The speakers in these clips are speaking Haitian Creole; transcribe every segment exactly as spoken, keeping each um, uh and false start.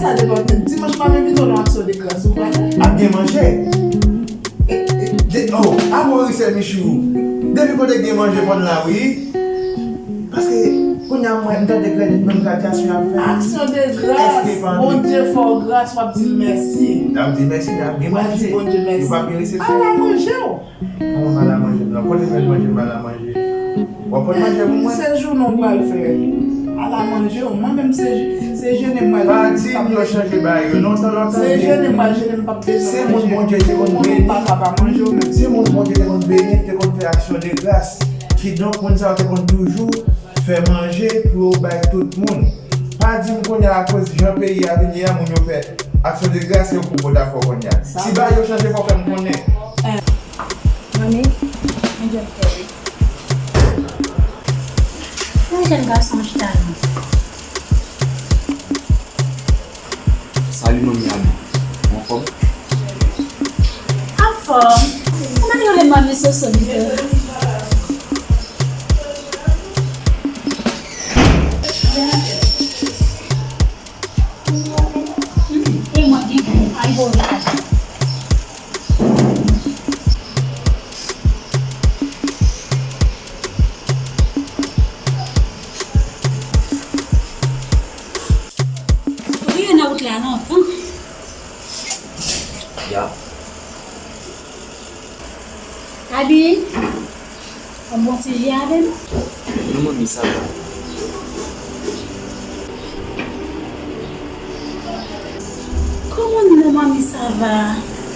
Sa depann. Dimanch pa vin vin nan aksyon de gras, ou kwè? Ap gen manje. De, oh, a Moris e Michou. Depi kote gen manje konn la, wi. Paske, kounye a mwen, m tande kredit menm gradyasyon ap fè. Aksyon de gras, Bondye fè w gras, w ap di l mèsi. N ap di mèsi, men ap gen manje. Bondye mèsi. Yo p ap gen resepsyon. Ala manje w. Kòman m al a manje m nan? Kote m jwenn manje m al a manje? W ap pran manje pou mwen? Se jounen w pral fè. Al a manje w. Mwen menm se, se jene m pral fè. Pa di m yo chanje bagay yo. Lontan, lontan. Se jene m pral jene, m p ap bezwen manje. Se moun Bondye te konn beni. Konnen papa pa manje w menm. Se moun Bondye te konn beni, te konn fè aksyon de gras. Kidonk, moun sa yo te konn toujou fè manje pou yo bay tout moun. Pa di m kounye a, akoz jan peyi a vin ye a, moun yo fè aksyon de gras, se yo pou dakò kounye a. Si bagay yo chanje, fò w fè m konnen. Manmi, mwen jwenn kè wi. Yon jèn gason chita la. Salut manmi Abi. Ou anfòm? Anfòm. Kòman yo rele manmi Soso li? Hmm, e mwen ki gou, ay bo. Ou rive nan wout la lontan. Ya. Abi, w ap bon sijè avè m? Non, manmi, sa va. Kòman non, manmi, sa va?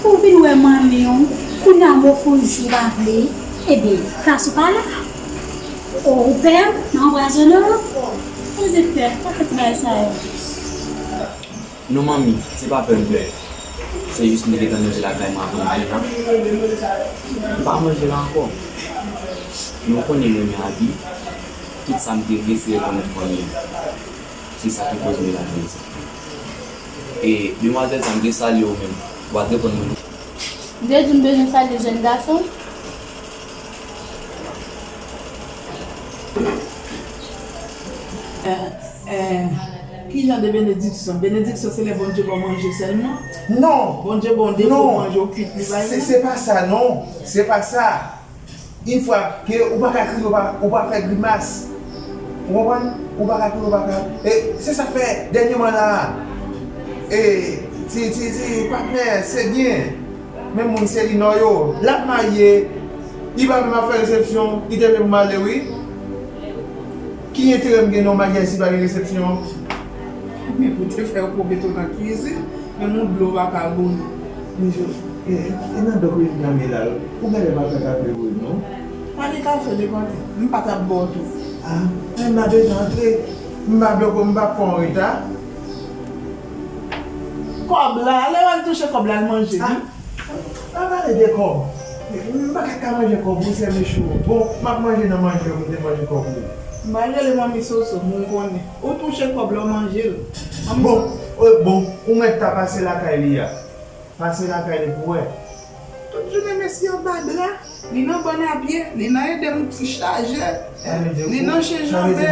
Ou vin wè manmi w, kounye a m ofri w jou w pa vle. Ebyen, plas ou pa la. O, ou pè m nan anpwazonnen w? Poze pè, pa fè ti bagay sa yo. Non, manmi, se pa pè m pè. Se jis m te gentan manje lakay mwen avan m vin la. M pa manje la ankò. Men w konnen m renmen Abi. Tout sa m te vle, se rekonnèt fanmi an. Se sa ki koz m vin la jodi. E, demwazèl sa, m te salye w menm. Ou pa t reponn mwen non. M te di w m bezwen salye jèn gason. Eh, eh, ki jan de benediksyon? Benediksyon se lè Bondye ba w manje sèlman? Non. Bondye ba w depo manje w kwit li bay ou? Se, se pa sa, non. Se pa sa. Yon fwa ke ou pa ka kriye, ou pa, ou pa fè grimas. Ou konprann? Ou pa ka kriye, ou pa ka. E se sa k fè, dènyèman la a, e, ti, ti, ti, patnè, se byen. Menm moun se li nò yo. L ap marye, li pa menm ap fè resepsyon, li te vle pou m ale, wi. Ki enterè m gen nan yon maryaj si pa gen resepsyon? Men pou te fè yo koube tou nan kwizin, menm yon dlo pa ka bouyi. Men je, e, e nan dòk li nan men la, ou genlè pa fè kafe vre, non? Pa gen kafe, depann. M pa t ap ba w tou. A, men m pa bezwen antre. M pa bloke w, m p ap fè w reta. Kòb la, lè w al touche kòb la, al manje, wi. Pa pale de kòb. M pa ka manje kòb ou, sè Michou. Bon, m ap manje nan manje ou, m te manje kòb ou. M pa rele manmi Soso, m konnen. Ou touche kòb la, w manje l. Bon, bon, ou mèt ta pase lakay li a. Pase lakay li pou wè. Tout jounen mesye anba dra. Li nan bannapye, li nan ede m chaje, li nan chenjanbe,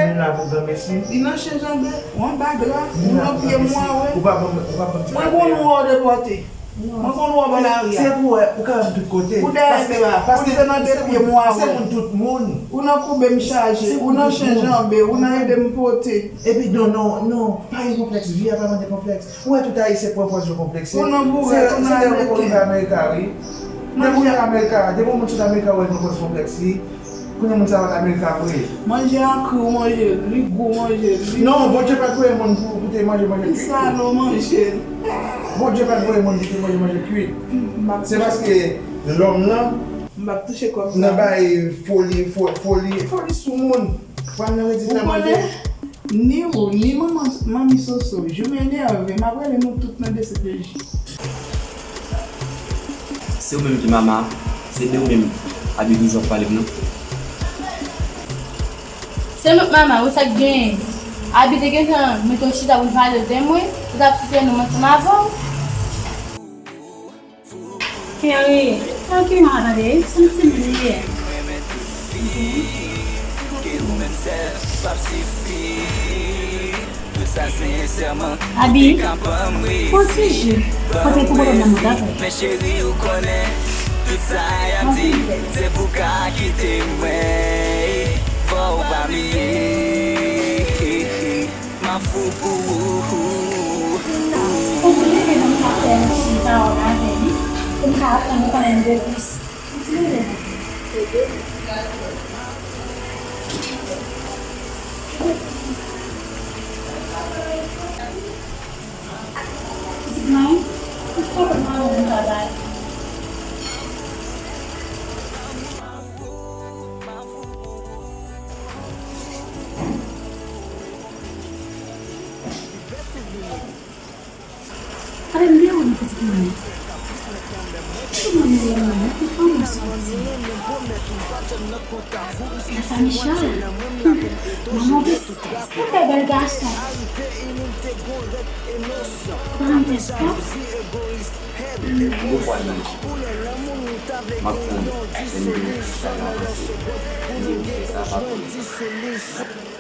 li nan chenjanbe, ou anba dra, ou nan pye mwawe. Mwen konn wè w depòte. Mwen konn wè w bò lari a. Se pou wè, ou ka wè m tout kote. Ou dèyè dra, ou se nan de pye mwawe. Se moun tout moun. Ou nan koube m chaje, ou nan chenjanbe, ou nan ede m pote. Epi non, non, non, pa gen konplèks, vi a pa mande konplèks. Ou wè tout Ayisyen pran pòz yo konplekse. Ou nan bourèt, ou nan Amerika. Se lè ou rive Amerika, wi. Depi ou rive Amerika, depi yon moun sot Amerika, ou wè gen pòz konplèks, wi. Kounye a moun sa yo t Amerika vre. Manje a kri w manje l, li gou w manje l, li... Non, Bondye pa t voye moun pou, pou te manje manje kwit. Li sale w manje l. Bondye pa t voye moun pou te manje manje kwit. Se paske lòm lan nan bay foli, fo-, foli, foli sou moun. Pral nan redi fè manje. Ou konnen, ni ou, ni manman, manmi Soso, jou m enève, m ap rele nou tout nan D C P J. Se ou menm ki mama, se de ou menm Abi toujou ap pale m nan. Se mwen k mama, wi, sa k genyen? Abi te gentan mete w chita pou l pale l de mwen, ou t ap site non m ansanm avè w. Keri, trankiman tande, se yon timoun li ye. Abi, pran ti ji, kote pou pwoblèm nan monte apre. Men cheri, ou konnen, tout sa y ap di, se pou ka kite mwen. Fò w pa bliye, m ap fou pou ou. Ou vle ke nou ka fè yon ti pawòl avè li, pou m ka aprann konnen l de plis. Ou vle nou. Pitit mwen, ou konprann mwen travay. Ale m deyò wi pitit mwen. Pitit mwen deyò wi, pou fanmi sòti. Lafanmi Charles. Manman Bes, ou fè bèl gason. Manman Bes, pa. Gwo pwa nan jip. M ap tann. Lè m vini, sa ka pase. Li di sa pa pou li.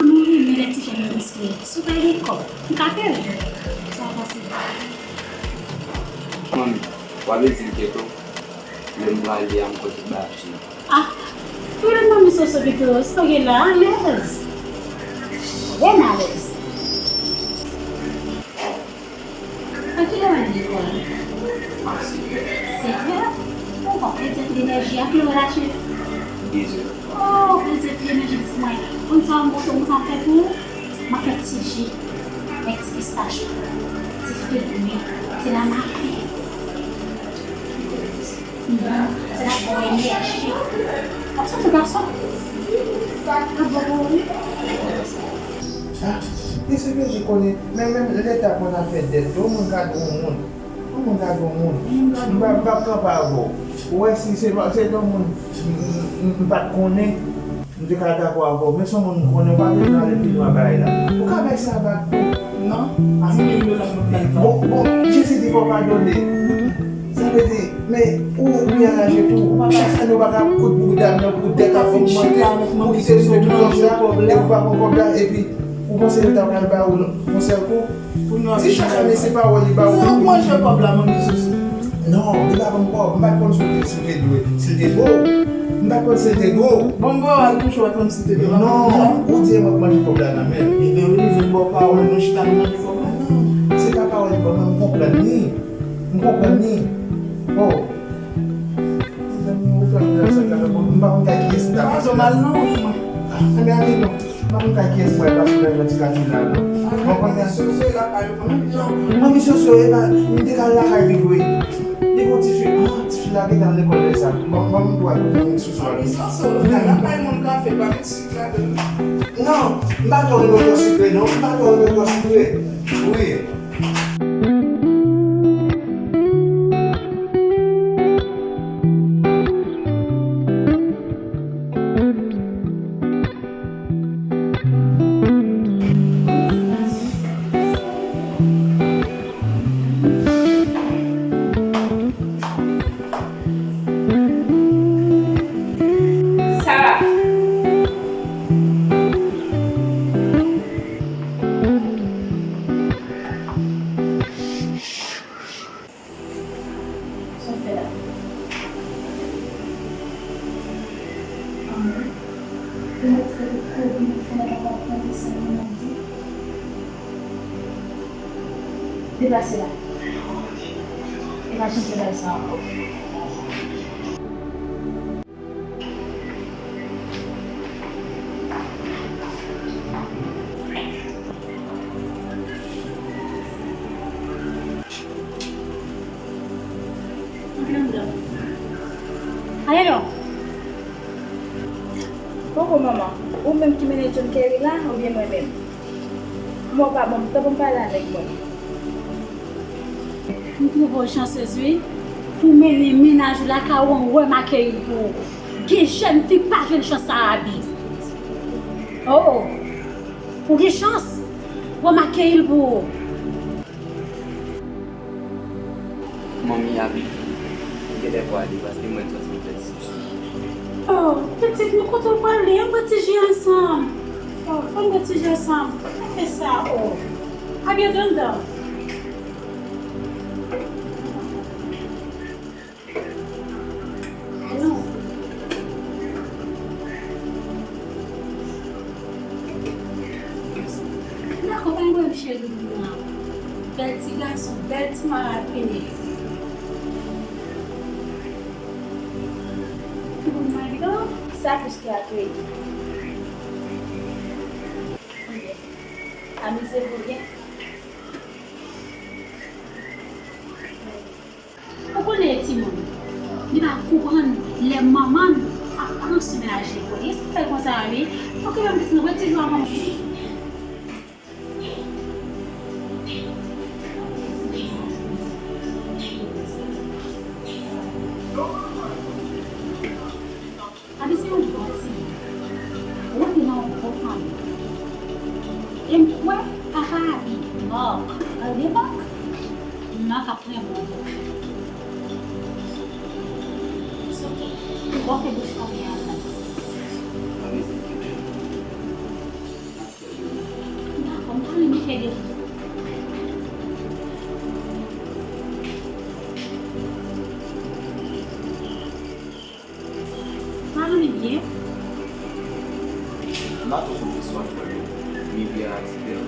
Nou renmen lè ti jèn yo riske. Si w pa gen kòb, m ka peye w. Sa w panse? Manmi, w ap ede m kèt ou. Lè m prale a, m konn tout bagay ap jere. Ah, ou ret manmi Soso pito, si w gen la, alèz. Byen alèz. A kilè w al lekòl? A sèt è. Sèt è? Ou pa pèdi anpil enèji ak lè w lache? De zè. Oh, pèdi anpil enèji ti mwen. Konn sa m konsa, konsa m fè pou ou? M ap fè ti ji, avèk ti pistach, ti fèy mi, ti lamaten. Mhm. Se la pou enèji. Gason, se gason. Sa ap bon pou ou wi. Ah, e se ke je konnen, men menm leta konn afè dèt, yon moun ka dwe yon moun. Yon moun ka dwe yon moun. M pa, m p ap kanpe avè w. Ou wè, si se pa, se te yon moun m, m, m, m pa t konnen, m te ka dakò avè w. Men se yon moun m konnen, ou pa bezwen ale pi lwen bagay la. Ou ka bay sa bak tou. Non, di mil dola mwen pral ba w. Bon, bon, Jezi di fò padone. Sa vle di, men ou, ou byen raje tou. Chak ane ou pa ka kout bouda m nan pou dèt ap ogmante, pou kite l sou tout kòb sa, epi ou pa pran kòb la, epi ou panse leta pral ba ou yon sèl kou? Ti chak ane se pawòl li ba ou. Se ou k manje kòb la, manmi Soso. Non, li pa ban m kòb. M pa t konn si l te, si l te dwe, si l te dwe w. M pa t konn si l te dwe w. Bon, m voye w al touche w kòmsi l te dwe w. Non, ou di e mwen k manje kòb la nan men l. Ebyen, wi, li vin ba w pawòl, nou chita nou manje kòb la. Non, se pa pawòl li ban mwen, m konprann li. M konprann li. Oh. Mezanmi, ou fè m pè sa, m pa konn kay kiyès m ta pase. Pardon, m al nan wout mwen. Ah, men ale non. M pa konn kay kiyès mwen pase nan yon ti katye la non. Mwen konn ya. Soso e lakay ou konn. Non, manmi Soso, e pa, m te ka al lakay li vre. Li gon tifi, ah, tifi la gentan lekòl lè sa. Bon, bon, m dwa pou manmi Soso. Manmi Soso, ou ka lakay moun kafe, pa met sik ladan l. Non, m pa twò renmen twò sikre non, m pa twò renmen twò sikre. Wi. Sara. Sa w fè la? Anyen. Ou mèt fè tout kouri nan fenèt la pa tande sa moun ap di. Deplase la. E pa janm fè bagay sa ankò. Antre anndan. Ale non. Poko manman, ou menm ki mennen John Kerry la oubyen mwen menm? Mwen pa bon, tanpri pale a nèg mwen. M twouve w chansez wi, pou mennen mennaj ou lakay ou an wè m akeyi l pou ou. Gen jèn fi k pa jwenn chans sa a, Abi. Oh, ou gen chans, wè m akeyi l pou ou. Manmi, Abi, m genlè pwale paske mwen sòti m fè ti ji. Oh, pitit, nou kote w prale? Ann bwè ti ji ansanm. Oh, fò n bwè ti ji ansanm. Pa fè sa, oh. A byento, m ta. Hello. M dakò, pa gen pwoblèm, cheri m nan. Bèl ti gason, bèl ti mari fini. Sa plis ke akeyi. Amize vou byen. Ou konnen timoun, li pa konprann lè manman l ap pran swen mennaj li. Kote sa fè konsa, wi. Okipe m pitit mwen, pran ti jou a manman. Abi se yon bon timoun. Ou te nan yon bon fanmi. E m kwè papa Abi, Mark, pa l de Mark? Mark ap renmen w. It's okay. Ou bòke bouch fanmi an. Dakò, m ta renmen fè de tou. Mwen renmen byen. M pa twò konn istwa nou, men byen a diferan.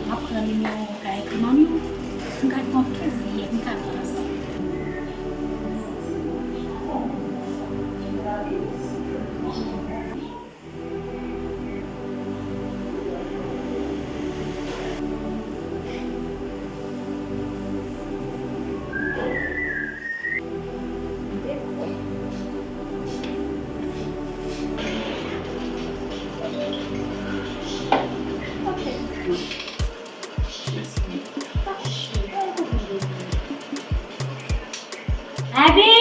M ap pran nimewo w, m ka ekri manmi w. M ka pran kenz biyè, m ka pran ansanm. Abi!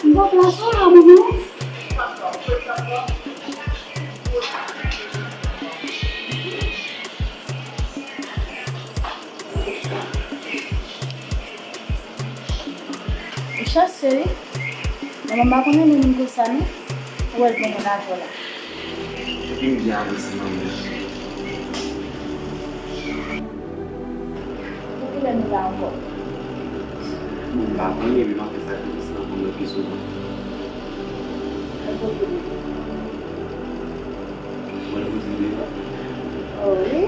M pa pran sou la, manman. Ou chans, cheri. Manman pa konn renmen moun konsa, non. Ou wè l gen moun avè w la. Epi m byen avèti manmi. Pou kilè nou la ankò? Bon, m pa konnen, men m ap fè sakrifis lan pou m wè pi souvan. Mwen kote li? Mwen kote li la. Oh, wi?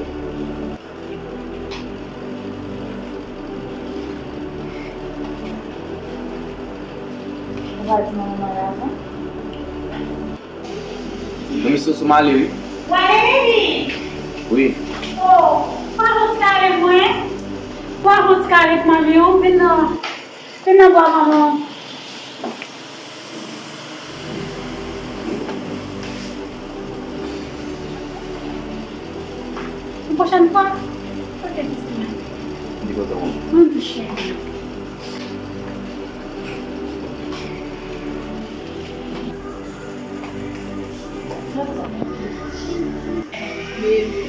Ou pa di manman w anyen avan? Bon, misye sou male, wi. Wale, baby! Wi. Oh, pa fè yon ti kare pou mwen? Pa fè yon ti kare pou manmi w? Vin nan, vin nan bra manman w. Yon pwochèn fwa, pote pitit mwen. Li kontan w. Mwen touche. Bebe,